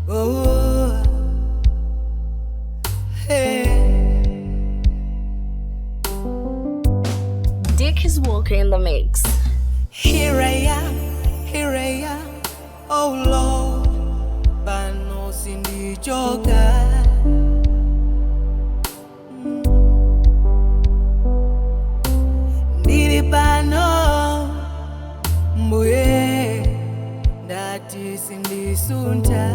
Oh, hey. Dick is Walker in the mix. Here I am, oh Lord, pano sindichoka. Ndili pano, mbuye, ndati sindisuntha.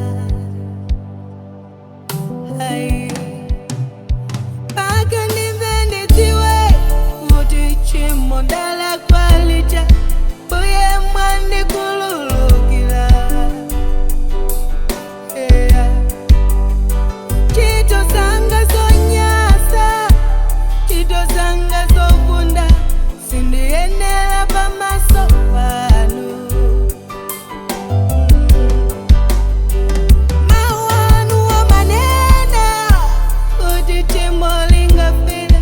Ai. Paka ndimve ndidziwe kuti tchimo ndalakwalija, mbuye mwandikhululukira. Yeah. Ntchito zanga zonyasa, ntchito zanga zofunda, sindiyenera pamaso panu. Mawu anu amanena kuti tchimo lingafire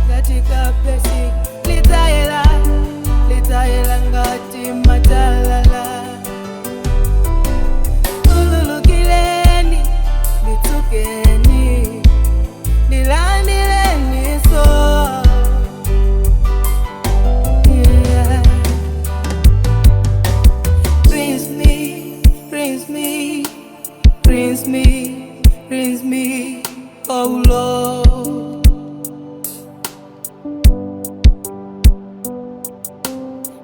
ngati kapesi, lidzayera, lidzayera ngati matalala. Khululukireni, nditsukeni, ndilandireni so. Yeah. Rinse me, rinse me, rinse me, rinse me, oh Lord.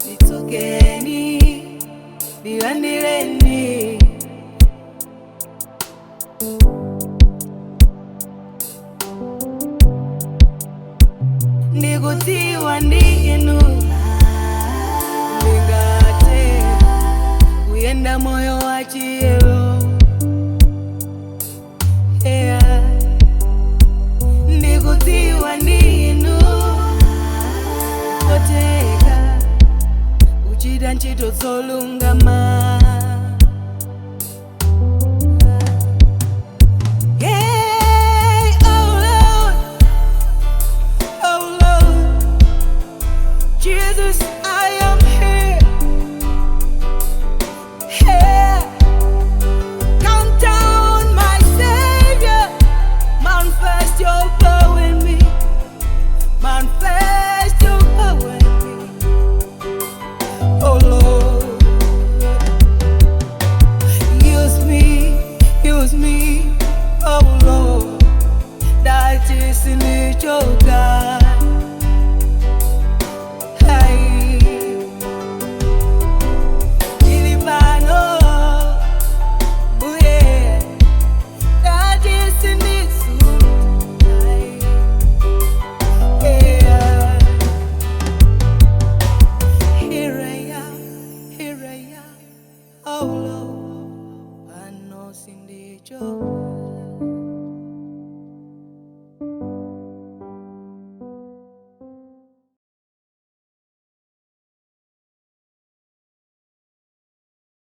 Nditsukeni, ndilandireni. Ndikudziwa ndi inu ndingathe kuyenda moyo wa chiyero. Yeah. Ndikudziwa ndi inu koteka kuchita ntchito zolungama.